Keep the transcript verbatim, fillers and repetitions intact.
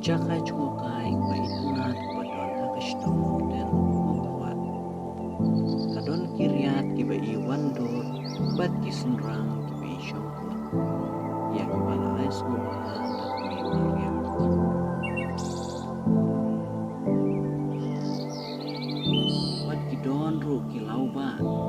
Jaka jngohkai ba itynnad ba don ha ka shnong Dengwatwat, ka don ki riat kiba i wandur bad ki synrang kiba i shongkun, ïa kiba la ai sngewbha da ka Mei Mariam. Bad ki don ruh ki lawbah